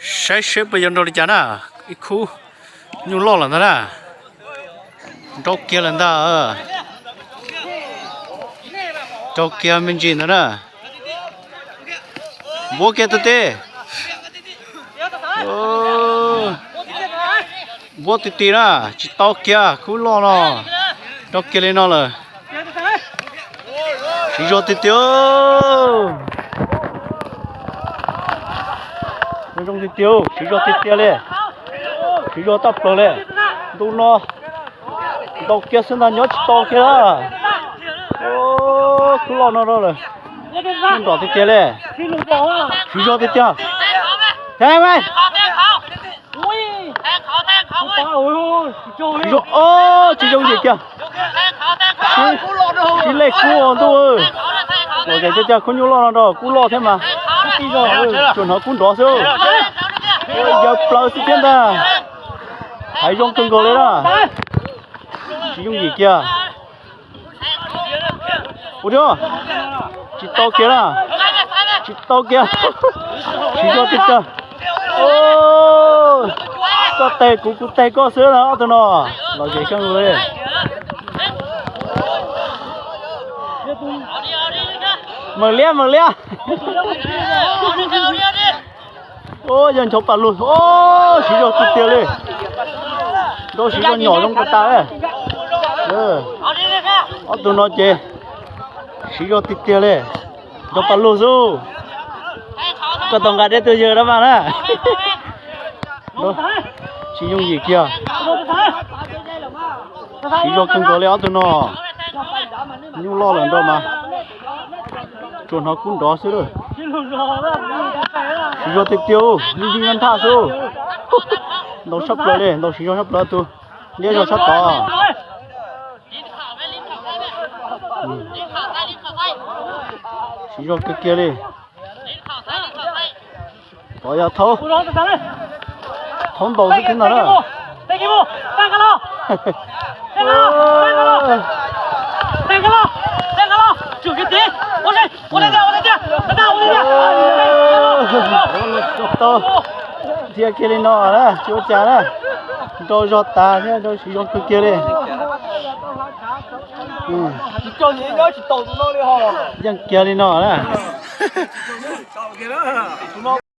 Saib seb puas yuav nrau li cas na. Ib khub nyuj loj lawm ntag na. Nrau kiag lawm ntag. Nrau kiag me ntsis ntag na. Npuab kiag tus tib. Npuab ti ti na, tsis tau kiag khub loj no. Nrau kiag li no lawm. Siv zog tiag tiag. Zoo tiag tiag, siv zog tiag tiag li. Siv zog toj plaws li. Ntu no ntaus kiag xwb ntag, nyob tsis tau kiag. Khub loj no lawm. Nrov tiag tiag li. Siv zog tiag tiag. Heev mas. Siv zog, tsis zoo yim kiag. Siv lej kub ntuj. Los zem tiag tiag, khub nyuj loj no nrog kub loj thiab mas. Tsuas hnov kub nrov xwb. Yawg plaws xwb thiab ntag. Hais zoo kawg nkaus li na. Tsis yooj yim kiag. Ua, tsis tau kiag na. Tsis tau kiag. Siv zog tiag tiag. Koj teg kuv, kuv teg koj xwb na ob tug no. Los zem kawg nkaus li. Mawm liab, mawm liab. Yog nchov pas lug, siv zog tiag tiag li. Nrau siv zog nyom zoo tas tas. Ob tug no ces siv zog tiag tiag li. Nrau pas lug xwb. Koj tau nqa deb tuaj yawg dab vaj na. Tsis yooj yim kiag. Siv zog kawg nkaus li ob tug no. Nyuj loj lawm nrog mas tsuas hnov kub nrov xwb lawm. Siv zog tiag tiag, lig lig nyob nthaj xwb. Ntaus sab plaws li, ntaus siv zog sab plaws tus, liab zog sab tod. Siv zog kiag kiag li. Pov yog thaub, thaub ntaus xwb thiab no na. Tau dhia kiag li no na, tsis ua cas na. Nrau zog tas thiab, nrau siv zog kawg kiag li. Yeej kiag li no na.